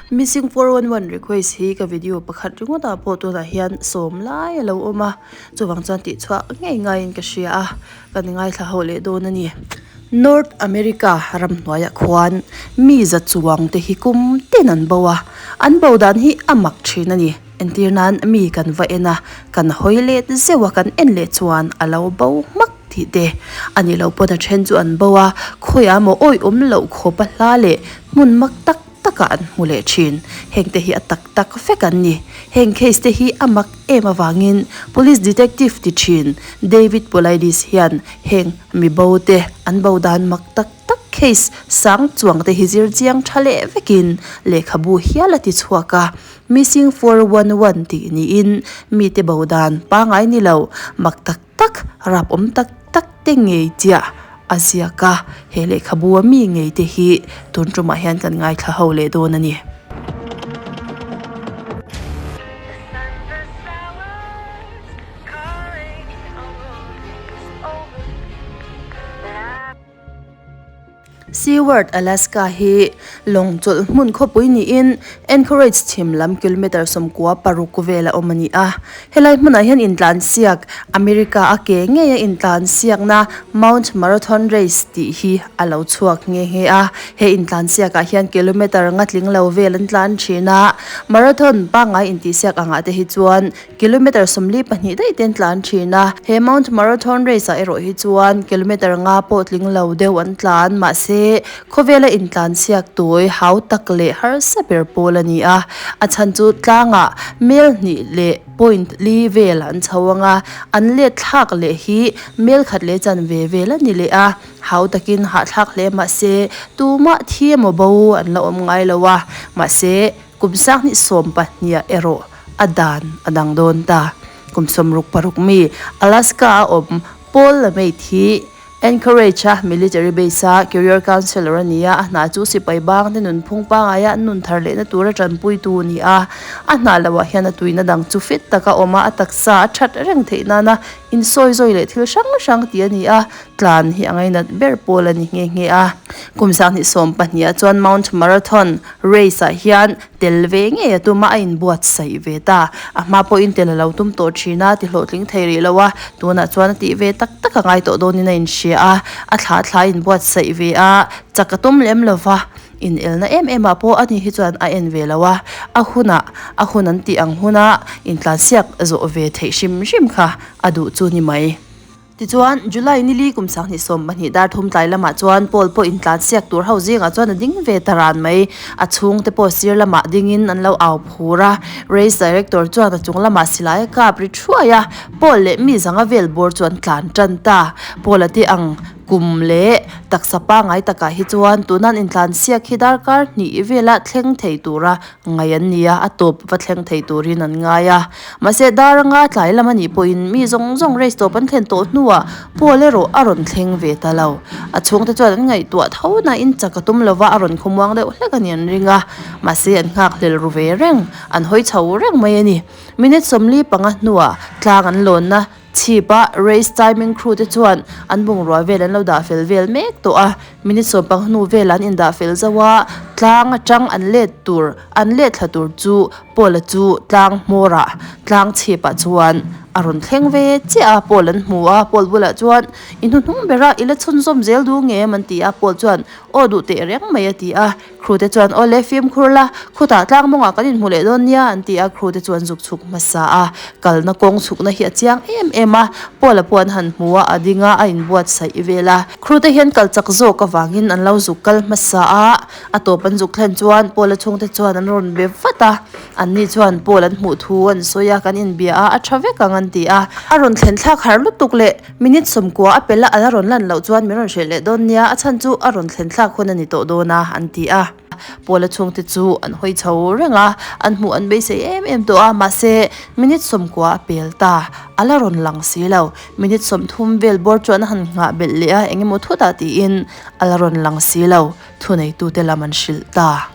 Missing 411 request hi ka video pakhat ringawtah pawh tunah hian sawm lai a lo awm a, chuvang chuan tihchhuah ngei ngaiin ka hria a, kan ngaithla ho leh dawn a ni. North America ramhnuaiah khuan mi za chuang te hi kum tin an bo a, an bo dan hi a mak thin a ni. Entir nan mi kan va en a, kan hawi let zeuh a, kan en leh chuan a lo bo hmak tih te a ni lo pawn a then chu an bo a, khawiah maw awihawm loh khawp a hla leh hmun mak tak takah an hmu leh thin. Heng te hi a tak tak vek an ni. Heng case te hi a mak em avangin Police Detective ti thin David Paulides hian heng mi bo te an bo dan mak tak tak case sang chuang te hi zir chiang tha leh vekin lehkhabu hial a ti chhuak a. Missing 411 tih niin mite bo dan pangai ni lo mak tak tak rap awm tak tak te ngei chiah a ziak a, he lehkhabu a mi ngei te hi tun tumah hian kan ngaithla ho leh dawn a ni. Seward, Alaska hi lawng chawlh hmun khawpui niin Anchorage chhim lam kilometre 96 vela awm a ni a. Helai hmunah hian intlansiak, America a ke ngeia intlansiakna Mount Marathon Race tih hi a lo chhuak nghe nghe a. He intlansiakah hian kilometre nga tling lo vel an tlan thin a. Marathon pangngai intihsiak angah te hi chuan Kilometre 42 daih te an tlan thin a, he Mount Marathon Race ah erawh hi chuan kilometre nga pawh tling lo deuh an tlan, mahse khawvela intlan chhiak tawi hau tak leh harsa ber pawl a ni a, a chhan chu tlangah mel hnih leh point li vel an chho ang a, an let thlak leh hi mel khat leh chanve vel a ni leh a, hau takin hahthlak hle mahse tumah thi emaw bo an la awm ngai lo a, mahse kum 2012 ah erawh a dan a dang dawn ta. Kum 66 mi Alaska a awm Paul LeMate hi Anchorage a military base a career counselor a ni a, a hna chu sipai bang te nunphung pangaia an nun thar lehna tura tanpuitu a ni a. A hna loah hian a tuina dang chu fit taka awm a, a taksa a that reng theih nana insawi zawi leh thil hrang hrang tih a ni a. Tlan hi a ngainat ber pawl a ni nghe nghe a. Kum 2012 ah chuan Mount Marathon race ah hian tel ve ngei a tum a, a inbuatsaih ve ta. A hma pawhin tel a lo tum tawh thin a, ti hlawhtling thei rih lo a, tunah chuan a tih ve tak tak a ngai tawh dawnin a inhria a, a thla thla a inbuatsaih ve a, chak a tum lem lo va, inelna em em ah pawh ani hi chuan a en ve lo a, a hunah a hun an tih ang huna intlansiak zawh ve theih hrim hrim kha a duh chu ni mai. Tichuan, July ni li kum 2012 dar thum tlai lamah chuan Paul pawh intlan siak tur ho zingah chuan a ding ve ta ran mai. A chhungte pawh sir lamah dingin an lo au phur a. Race director chuan a chung lamah silai a kap ri thuai a, Paul leh mi zanga vel bawr chu an tlan tan ta. Paul a ti ang kum leh taksa pangai takah hi chuan tuna an intlan siak hi darkar hnih vela thleng thei tura Ngai an ni a, a tawp va thleng thei turin an ngai a. Mahse, dar anga tlai lam a nih pawhin mi zawng zawng race tawp an thlen tawh hnuah Paul erawh a rawn thleng ve ta lo. A chhungte chuan an ngaihtuah tho nain chak a tum lova a rawn khawmuang deuh hlek a ni an ring a. Mahse, an nghakhlel ru ve reng, an hawi chho reng mai a ni. Minute 45 hnuah tlang an lawnna Chhip a race timing crew te chuan an bungrua vel an lo dah fel vel mek tawh a, minute sawmpang hnu vel an indah fel zauh a, tlang atang an let tur an let thla tur chu Paul-a chu tlang hmawrah tlang chhipah chuan a rawn thleng ve chiah a, Paul an hmu a, Paul bulah chuan i hnuhnung bera i la chhunzawm zel duh nge em an ti a, Paul chuan aw duh teh reng mai a ti a. Crew te chuan, Awle, fimkhur la, khutah tlang mawngah kan inhmu leh dawn nia, an ti a, crew te chuan zuk chhuk hmasa a. Kalna kawng chhukna hi a chiang em em a, Paul-a pawh an han hmu a, a ding a, a inbuatsaih vel a. Crew te hian kal chak zawk avangin an lo zuk kal hmasa a, a tawp an zuk thlen chuan Paul-a chhungte chuan an rawn be vat a. Anni chuan Paul an hmuh thu an sawi a, kan inbia a, a tha vek ang an ti a. A rawn thlen thlak har lutuk leh Minute 90 a pel a, a la rawn lan loh chuan min rawn hrilh leh dawn nia, a chhan chu a rawn thlen thlak hun a ni tawh dawn a, an ti a. Paula chhungte chu an hawi chho reng a, an hmuh an beisei em em tawh a, mahse minute 90 a pel ta, a la rawn lang si lo. Minute 30 vel bawr chuan a han nghah belh leh a, eng emaw thutah tiin a la rawn lang si lo. Thuneitute lam an hrilh ta.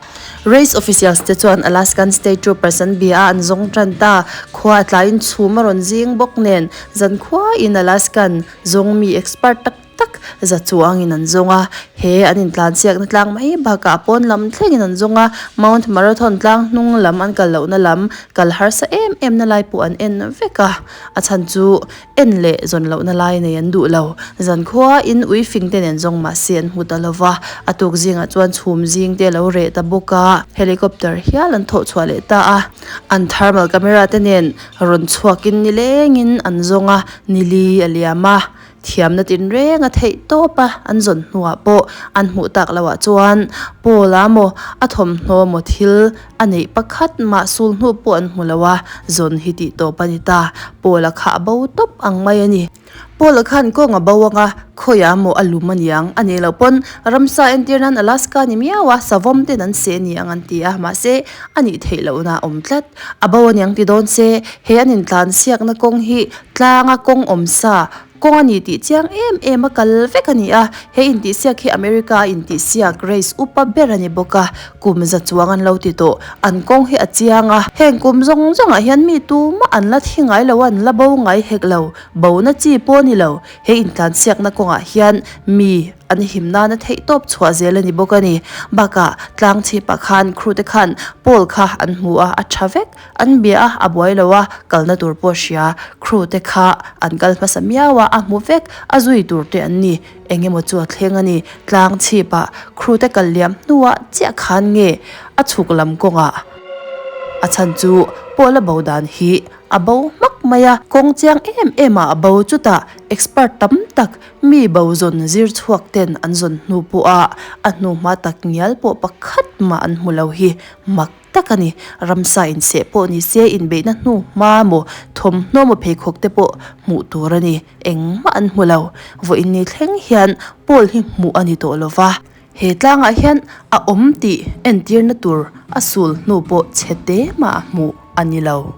Race officials te chuan Alaskan State Troopers an bia a, an zawng tan ta. Khua a tlaiin chhum a rawn zing bawk nen, zankhua in Alaskan zawng mi expert tak tak za chuangin an zawng a he an intlansiakna tlang mai bakah pawn lam thlengin an zawng a mount marathon tlang hnung lam an kal lohna lam kal harsa em em na lai pawh an en vek a a chhan chu en leh zawn lohna lai nei an duh lo zankhua in ui fing te nen zawng mahse an hmu ta lova a tuk zingah chuan chhum zing te alo reh ta bawk a helicopter hial an thawh chhuah leh ta a an thermal camera te nen rawn chhuakin nilengin an zawng a nili a liam a thiamna tinreng a theih tawp a an zawn hnuah pawh an hmuh tak loh ah chuan pawl a maw a thawmhnaw maw thil a neih pakhat mah sul hnu pawh an hmu lo a zawn hi tih tawp a ni ta pawl a khah bo tawp ang mai a ni. Paul a khan kawng a bo ang a, khawiah maw a lum a niang a nih loh pawn ramsa entir nan Alaska ni miau a, savawm ten an seh ni ang an ti a, mahse a nih theih lohna a awm tlat. A bo a niang ti dawn se, he an intlan siakna kawng hi tlanga kawng awm sa kawng a ni tih chiang em em a kal vek a ni a, he intihsiak hi America a intihsiak race upa ber a ni bawk a, kum za chuang an lo ti tawh, an kawng hi a chiang a, heng kum zawng zawngah hian mi tumah an la thi ngai lo a, an la bo ngai hek lo. Bona chi pawh a ni lo, he intlansiakna kawngah hian mi an him nana theih tawp chhuah zel a ni bawk a ni. Bakah tlang chhipah khan crew te khan Paul kha an hmu a, a tha vek, an bia a, a buai lo a, kalna tur pawh a hria. Crew te kha an kal hmasa miau a, a hmu vek, a zui tur te an ni. Eng emaw chu a thleng a ni. Tlang chhipah crew te kal liam hnuah chiah khan nge a chhuk lam kawngah a chhan chu Paul a bo dan hi A bo hmak mai a, kawng chiang em em ah a bo chutah expert tam tak mi bo zawn zir chhuak ten an zawn hnu pawh a a hnu hma tak ngial pawh pakhat mah an hmu lo hi mak tak a ni. Ramsa inseh pawh ni se inbeihna hnu hma maw thawmhnaw maw pheikhawk te pawh hmuh tur a ni, engmah an hmu lo. Vawiin ni thleng hian Paul hi hmuh a ni tawh lo va. He tlangah hian a awm tih entirna tur a sul hnu pawh chhe te mah a hmuh a ni lo.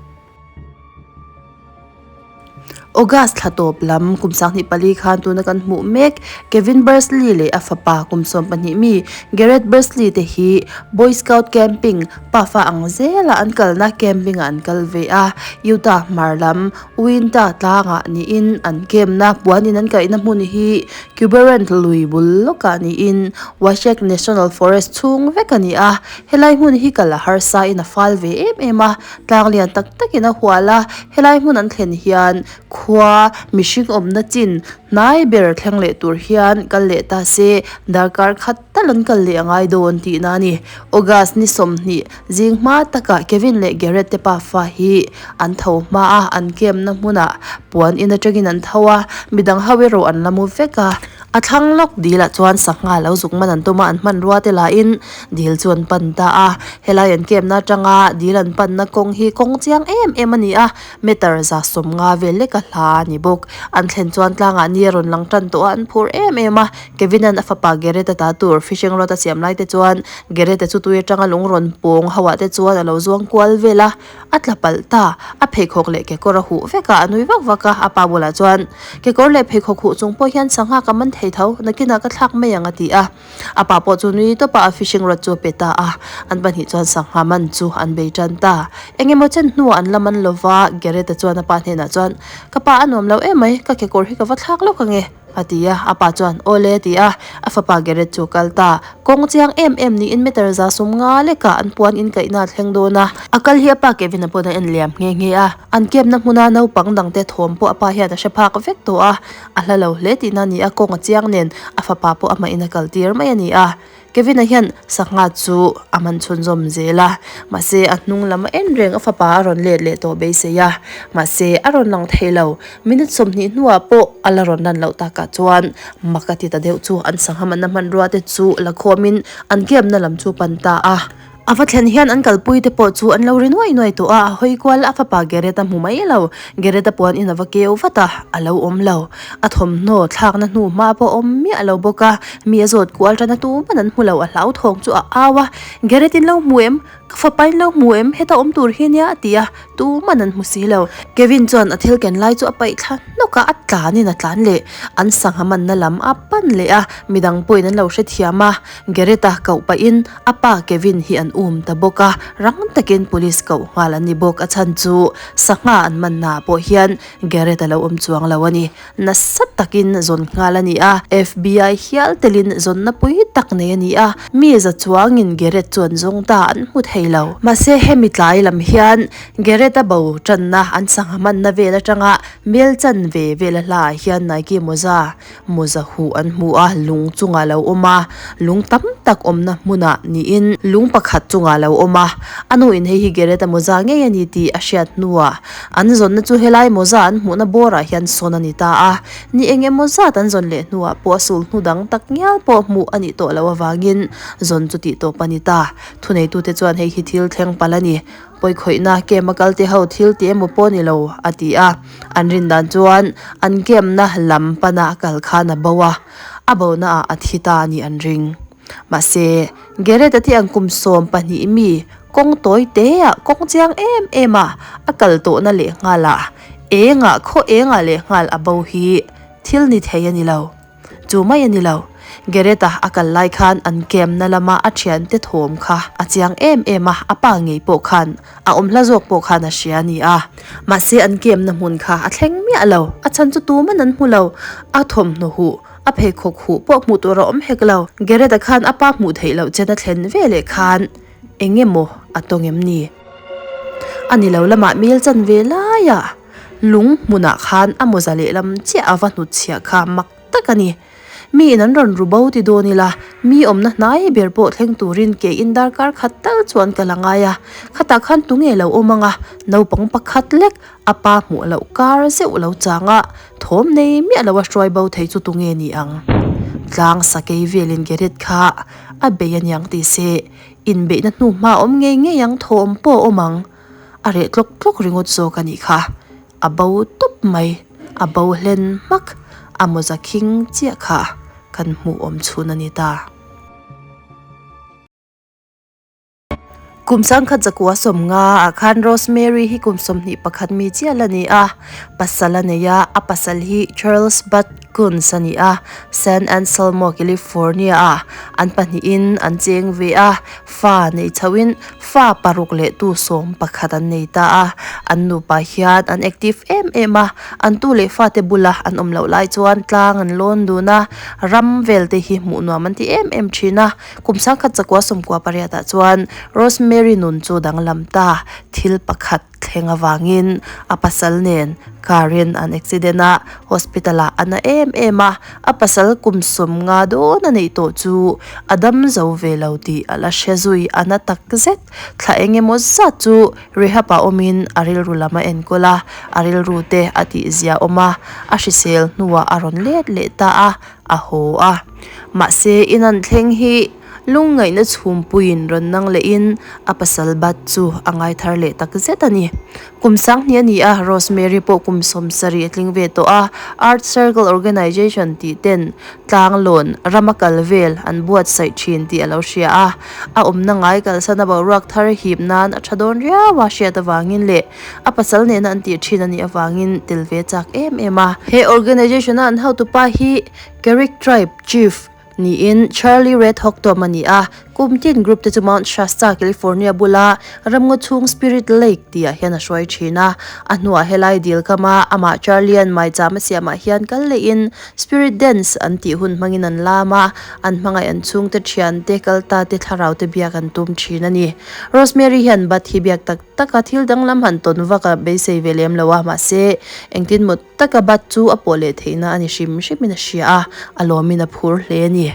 August thla tawp lam kum 24 khan tuna kan hmuh mek Kevin Bursley leh a fapa kum 12 mi Garrett Bursley te hi Boy Scout camping pafa ang zela an kalna camping ah an kal ve a. Utah hmar lam Uinta tlangah niin an camp-na puanin an kaihna hmun hi Cuberant lui bul lawkah niin Wasatch National Forest chhung vek a ni a. Helai hmun hi kal a harsa in a fal ve em em a, tlang lian tak takin a hual a. Helai hmun an thlen hian khua mihring awmna chin hnai ber thleng leh tur hian kal leh ta se darkar khat tal an kal leh a ngai dawn tihna a ni. August ni 20 Zing hma takah Kevin leh Garrett te pafa hi an tho hma a, an camp-na hmunah puan in atangin an tho a, midang ho erawh an la mu vek a. A thlang lawk dilah chuan sangha lo zuk man an tum a, an hmanrua te lahin dil chu an pan ta a. Helai an camp-na atanga dil an panna kawng hi kawng chiang em em a ni a, meter 150 vel leka hla a ni bawk. An thlen chuan tlangah ni a rawn lang tan tawh a, an phur em em a. Kevin-a'n a fapa Garrett-a ta tur fishing rod a siam lai te chuan Garrett-a chu tui atanga lung rawn pawng ho ah te chuan a lo zuang kual vel a, a tla palh ta. A pheikhawk leh kekawr a huh vek a, a nui vak vak a, a pa bulah chuan, Kekawr leh pheikhawk huh chung pawh hian sangha ka man thei tho, nakinah ka thlak mai ang a ti a. A pa pawh chu nui tawp a, a fishing rod chu a pe ta a. An pahnih chuan sangha man chu an bei tan ta. Eng emaw chen hnuah an la man lo va, Garrett-a chuan a pa hnenah chuan, Ka pa a nuam lo em mai, ka kekawr hi ka va thlak lawk ange. A ti a, a pa chuan, Aw le a ti a, a fapa Garrett chu a kal ta. Kawng chiang em em niin meter 150 lekah an puan inkaihna a thleng dawn a. A kal hi a pa Kevin-a pawn a en liam nghe nghe a. An camp-na hmuna naupang dangte thawm pawh a pa hian a hre phak vek tawh a. A hla lo hle tihna a ni a, kawng a chiang nen a fapa pawh amahin a kal tir mai a ni a. Kevin-a hian sangha chu a man chhunzawm zel a, mahse a hnung lam a en reng a fapa a rawn let leh tawh beisei a, mahse a rawn lang thei lo. Minute 20 hnuah pawh a la rawn lan loh takah chuan mak a ti ta deuh chu an sangha manna hmanrua te chu la khawmin an camp-na lam chu pan ta a. A va thlen hian an kalpui te pawh chu an lo ri nuai nuai tawh a, a hawi kual a fapa Garrett a hmu mai lo. Garrett a puan in a va keu vat a, a lo awm lo. A thawmhnaw thlakna hnu hma pawh a awm miah lo bawk a, mi a zawt kual tan a tuman an hmu lo, a hlauthawng chu a au a, Garrett in lo hmu em? Ka fapa in lo hmu em? Heta awm tur hi nia a ti a, tuman an hmu si lo. Kevin chuan a thil ken lai chu a paih thla hnawk a, a tlan in a tlan leh, an sangha manna lam a pan leh a, midang pawhin an lo hrethiam a, Garrett a koh pahin a pa Kevin hi an. um ta bawk a, rang takin police koh nghal an ni bawk. A chhan chu sangha an man naah pawh hian Garrett a lo awm chuang lo a ni. Nasa takin zawn nghal a ni a, FBI hial telin zawnna pui tak nei a ni a, mi za chuangin Garrett chu an zawng ta an hmu thei lo. Mahse hemi tlai lam hian Garrett a bo tanna an sangha hmanna vel atanga mel chan ve vel a hlaah hian Nike mawza mawza huh an hmu a, lung chungah lo awm a, lung tam tak awmna hmunah niin lung pakhat chungah lo awm a, a nuin hei hi Garrett a mawza ngei a ni tih a hriat hnuah An zawnna chu helai mawza an hmuhna bawrah hian sawn a ni ta a, ni eng emaw zat an zawn leh hnuah pawh a sul hnu dang tak ngial pawh hmuh a nih tawh loh avangin zawn chu tih tawp a ni ta. Thuneitute chuan hei hi thil thleng palh a ni, pawikhawihna camp a kalte ho thil tih emaw pawh ni lo a ti a, an rin dan chuan an camp na lam pana a kal khan a bo a, a bona ah a thi ta a nih an ring. Mahse, Garrett a ti ang kum 12 mi Kawng tawi te ah kawng chiang em em a a kal tawhna lehnghal ah engah khaw engah lehnghal a bo hi thil ni thei a ni lo. Chu mai a ni lo. Garrett-a a kal lai khan an camp na lama a thiante thawm kha a chiang em em a, a pa ngei pawh khan a awm hla zawk pawh khan a hria a ni a. Mahse an camp na hmun kha a thleng miah lo, a chhan chu tuman an hmu lo, a thawmhnaw huh a pheikhawk huh pawh hmuh tur a awm hek lo. Garrett-a khan a pa hmuh theih loh chen a thlen veleh khan Eng emaw a tawng em ni? A ni lo lamah mel chan ve laiah lung hmunah khan a mawza lehlam chiah a va hnutchhiah kha mak tak a ni. Mi in an rawn ru bo ti dawn ila, mi awmna hnai ber pawh thleng turin ke in darkar khat tal chuan ka la ngai a. Khatah khan tunge lo awm anga naupang pakhat lek a pa hmuh loh kar zeuh lo changa thawm nei miah lo a hruai bo thei chu tunge ni ang? Tlang sakei velin Gareth kha a bei aniang ti se Inbeihna hnu hma awm ngei ngei ang thawm pawh a awm ang. A reh tlawk tlawk ringawt zawk a nih kha. A bo tawp mai. A bo hlen hmak. A mawza khing chiah kha kan hmuh awm chhun a ni ta. Kum sangkhat zakua 50 ah khan Rosemary hi kum 21 mi chiah la ni a. Pasal a nei a, a pasal hi Charles Butt Kunz a ni a, San Anselmo, California ah an pahnihin an cheng ve a, fa nei chhoin fa paruk leh tu 11 an nei ta a, an nupa hian an active em em a, an tu leh fate bula an awm loh lai chuan tlang an lawn dun a, ram vel te hi hmuh nuam an ti em em thin a, kum 1998 ah chuan Rosemary nun chu danglam ta thil pakhat. Thleng avangin a pasal nen car in an accident a, hospital ah a na em em a, a pasal kum 50 dawn a neih tawh chu a dam zo ve lo tih a la hre zui a na tak zet. Thla eng emaw zat chu rehab ah awmin a rilru lam a enkawl a, a rilru te a tih zia awm a, a hrisel hnuah a rawn let leh ta a, a haw a. Mahse in an thleng hi. Lungngaihna chhumpuiin rawn nang lehin a pasal bat chu a ngai thar leh tak zet a ni. Kum 20 a ni a, Rosemary pawh kum 70 a tling ve tawh a, Art Circle Organization tih ten tlanglawn rama kal vel an buatsaih thin tih a lo hria a, a awmna ngai kalsan a boruak thar hip nan a tha dawn riau a hriat avangin leh a pasal nena an tih thin a nih avangin tel ve chak em em a. He organization-a an hotupa hi Carrick Tribe Chief Niin Charlie Red Hawk Tom a ni a, kum tin group te chu Mount Shasta, California bula ramngaw chhung Spirit Lake tihah hian a hruai thin a. A hnuah helai dil kama amah Charlie-a'n maicham a siamah hian kal lehin Spirit Dance an tih hun hmangin an lam a, an hmangaih an chhungte thiante kal ta te thlarau te biak an tum thin a ni. Rosemary hian Bud hi biak tak tak a, thil danglam han tawn vak a beisei ve lem lo a, mahse engtin maw Taka bat chu a pawh leh theihna a ni hrim hrimin a hria a, a lawmin a phur hle a ni.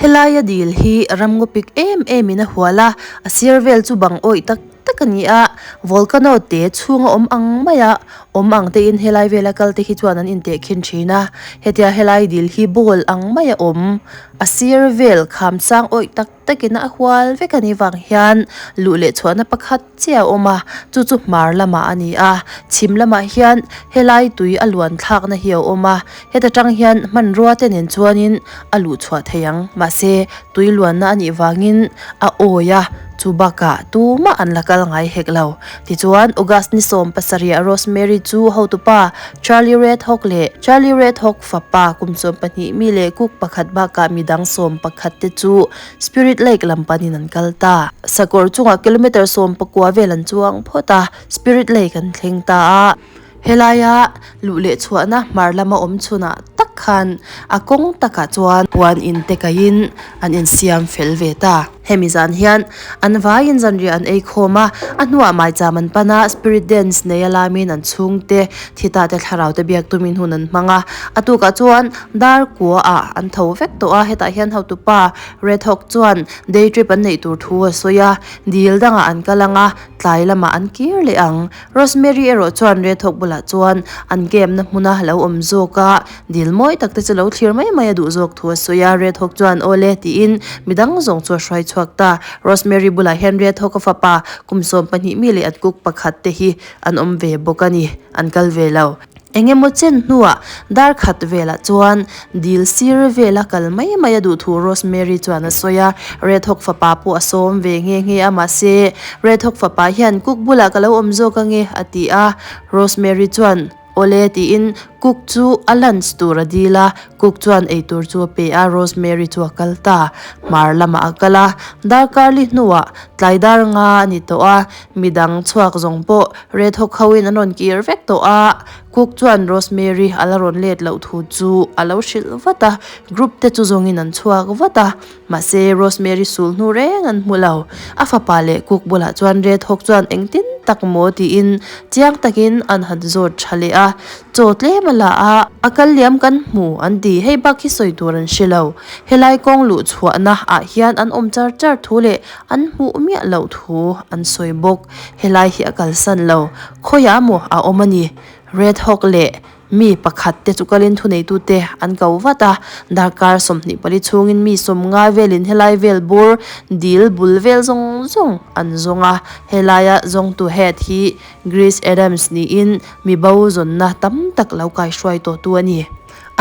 Helaia dil hi ramngaw pik em emin a hual a, a sir vel chu bang awih tak tak a ni a, volcano te chhunga awm ang maia awm ang tein helai vela kal te hi chuan an intehkhin thin a, hetia helai dil hi ball ang maia awm, a sir vel kham sang awih tak takin a hual vek a nih vang hian luh leh chhuahna pakhat chiah a awm a, chu chu hmar lamah a ni a, chhim lamah hian helai tui a luan thlakna hi a awm a, heta tang hian hmanrua te nen chuanin a luh chhuah thei ang mahse tui luanna a nih vangin a awi a. Chu bakah tumah an la kal ngai hek lo. Tichuan, August ni 17 ah Rosemary chu hotupa Charlie Red Hawk leh Charlie Red Hawk fapa kum 12 mi leh cook pakhat bakah midang 11 te chu Spirit Lake lam panin an kal ta. Sakawr chungah kilometre 19 vel an chuang phawt a, Spirit Lake an thleng ta a. Helaia luh leh chhuahna hmar lama awm chhunah tak khan a kawng takah chuan puan in te kaihin an insiam fel ve ta. Hemi zan hian an vaiin zanriah an ei khawm a, a hnuah maicham an pan a, spirit dance nei a lamin an chhungte thita te thlarau te biak tumin hun an hmang a. A tukah chuan dar kuaah an tho vek tawh a, hetah hian hotupa Red Hawk chuan day trip an neih tur thu a sawi a, dil dangah an kal ang a, tlai lamah an kir leh ang. Rosemary erawh chuan Rethawk bulah chuan an camp na hmuna lo awm zawk a, dil mawi tak te chu lo thlir mai mai a duh zawk thu a sawi a. Rethawk chuan aw le tiin midang zawng chu a hruai chhuak ta. Rosemary bulah hian Rethawk a fapa kum 12 mi leh an cook pakhat te hi an awm ve bawk a ni, an kal ve lo. Eng emaw chen hnuah dar khat velah chuan dil sir vela kal mai mai a duh thu Rosemary chuan a sawi a, Red Hawk fapa pawh a sawm ve nghe nghe a mahse Red Hawk fapa hian cook bulah ka lo awm zawk ange a ti a, Rosemary chuan awle tiin cook chu a lunch tur a dil a, cook chuan eitur chu a pe a, Rosemary chu a kal ta. Hmar lamah a kal a, darkar li hnuah tlai dar nga a ni tawh a, midang chhuak zawng pawh Red Hawk hoin an rawn kir vek tawh a, Cook chuan Rosemary a la rawn let loh thu chu a lo hrilh vat a, group te chu zawngin an chhuak vat a, mahse Rosemary sul hnu reng an hmu lo. A fapa leh Cook bulah chuan Red Hawk chuan engtin tak maw tiin chiang takin an han zawt tha leh a, chaw tlem a la a, a kal liam kan hmu an ti, hei bak hi sawi tur an hre lo. Helai kawng luh chhuahna ah hian an awm char char thu leh an hmuh miah loh thu an sawi bawk. Helai hi a kalsan lo, khawiah maw a awm a ni? Red Hawk leh mi pakhat te chu kalin thuneitute an ko vat a, darkar 24 chhungin mi 50 velin helai vel bur dil bul vel zawng zawng an zawng a, helaia zawngtu head hi Grace Adams niin mi bo zawnna tam tak lo kaihruai tawhtu a ni.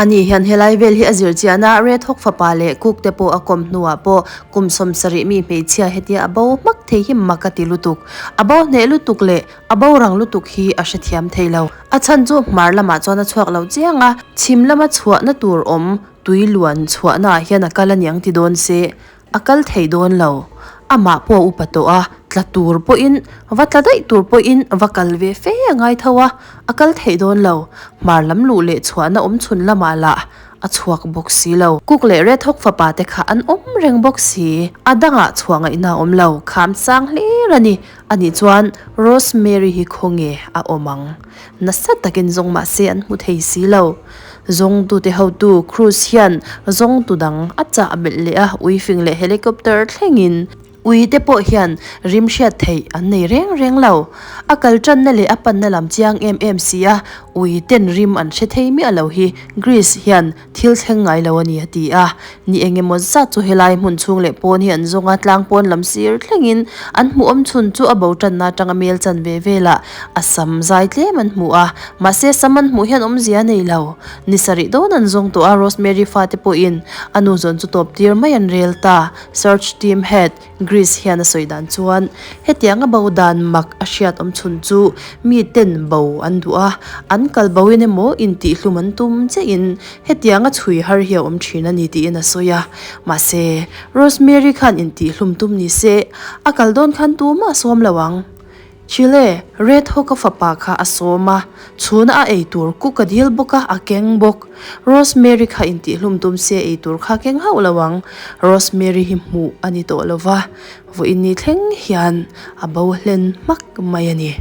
Ani hian helai vel hi a zir chian a, Red Hawk fapa leh Cook te pawh a kawm hnuah pawh kum 70 mi hmeichhia hetia a bo hmak thei hi mak a ti lutuk. A bo hneh lutuk leh a bo rang lutuk hi a hrethiam thei lo. A chhan chu hmar lamah chuan a chhuak lo chiang a, chhim lama chhuahna tur awm tui luan chhuahnaah hian a kal aniang ti dawn se A kal thei dawn lo. Amah pawh a upa tawh a, tla tur pawhin, va tla daih tur pawhin va kal ve fe a ngai tho a, a kal thei dawn lo. Hmar lam luh leh chhuahna awm chhun lamah lah a chhuak bawk si lo. Cook leh Red Hawk fapa te kha an awm reng bawk si. A dangah chhuah ngaihna a awm lo, kham sang hlir a ni. Anih chuan Rosemary hi khawnge a awm ang? Nasa takin zawng mah se an hmu thei si lo. Zawngtute hotu Cruz hian zawngtu dang a chah belh leh a, uifing leh helicopter thlengin. Uite pawh hian rim hriat theih an nei reng reng lo. A kal tanna leh a panna lam chiang em em si a, uiten rim an hre thei miah lo hi Greece hian thil thleng ngai lo a ni a ti a. Ni eng emaw zat chu helai hmun chhung leh pawn hi an zawng a, tlang pawn lam sir thlengin an hmuhawm chhun chu a bo tanna atanga mel chanve velah A sam zai tlem an hmu a, mahse sam an hmuh hian awmzia a nei lo. Ni sarih dawn an zawng tawh a, Rosemary fate pawhin a nu zawn chu tawp tir mai an rel ta. Search team head Greece hian a sawi dan chuan hetianga bo dan mak a hriat awm chhun chu mi ten bo an duh a, an kal boin emaw intihhlum an tum chiahin hetianga chhui har hi a awm thin a ni tiin a sawi a. Mahse, Rosemary khan intihhlum tum ni se a kal dawn khan tumah a sawm lo ang. Chile, Red Hawk-a fapa kha a sawm a, chhuna a ei tur cook a dil bawk a, a keng bawk. Rosemary kha intihhlum tum se ei tur kha keng hauh lo ang. Rosemary hi hmuh a ni tawh lo va, vawiin ni thleng hian a bo hlen hmak mai a ni.